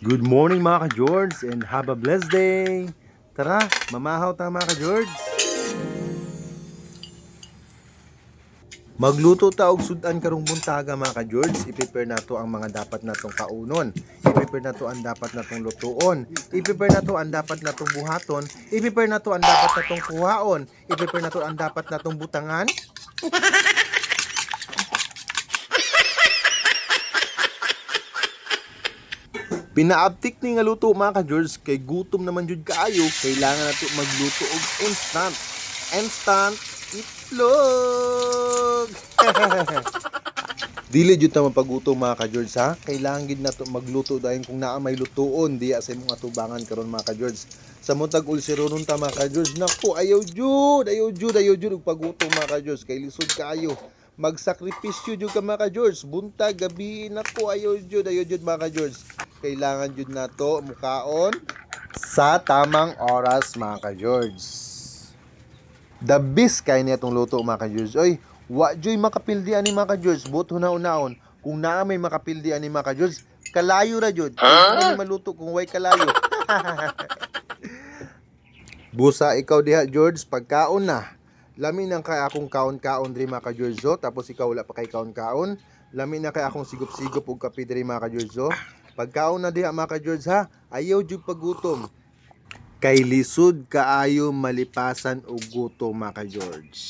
Good morning, mga ka-George, and have a blessed day. Tara, mamahaw ta, mga ka-George. Magluto ta og sudan karong buntaga, mga ka-George. I-prepare nato ang mga dapat natong kaunon. I-prepare nato ang dapat natong lutuon. I-prepare nato ang dapat natong buhaton. I-prepare nato ang dapat natong kuhaon. I-prepare nato ang dapat natong butangan. Pinaabtik ni nga luto, mga ka-George, kay gutom naman jud kaayo, kailangan nato magluto og instant. Instant itlog. Dili jud ta mapagutom, mga ka-George, ha. Kailangan gid nato magluto dayon kung naa may lutuon diya sa imong atubangan karon, mga ka-George. Sa mutag ulseronon ta, mga ka-George. Nako, ayaw jud, ayaw jud, ayaw jud og pagutom, mga ka-George, kay lisod kaayo. Magsakripisyo jud ka, mga ka-George, buntag, gabi, nako, ayaw jud, ayaw jud, mga ka-George. Kailangan jud nato mukaon sa tamang oras, mga ka-George. The best kay niya itong luto, mga ka-George. Oy, wa joy makapildi ani, mga ka-George. Buot hunaon-naon. Kung naa may makapildi ani, mga ka-George, kalayo ra jud. Huh? Maluto kung way kalayo. Busa ikaw diha, George, pagkaon na. Lami nang kay akong kaon-kaon diri, mga ka-George, oh. Tapos ikaw wala pa kay kaon-kaon. Lami na kay akong sigop-sigop og kape diri, mga ka-George, oh. Pagkaon na diha, mga ka-George, ha. Ayaw jud pagutom. Kay lisod kaayo malipasan og gutom, mga ka-George.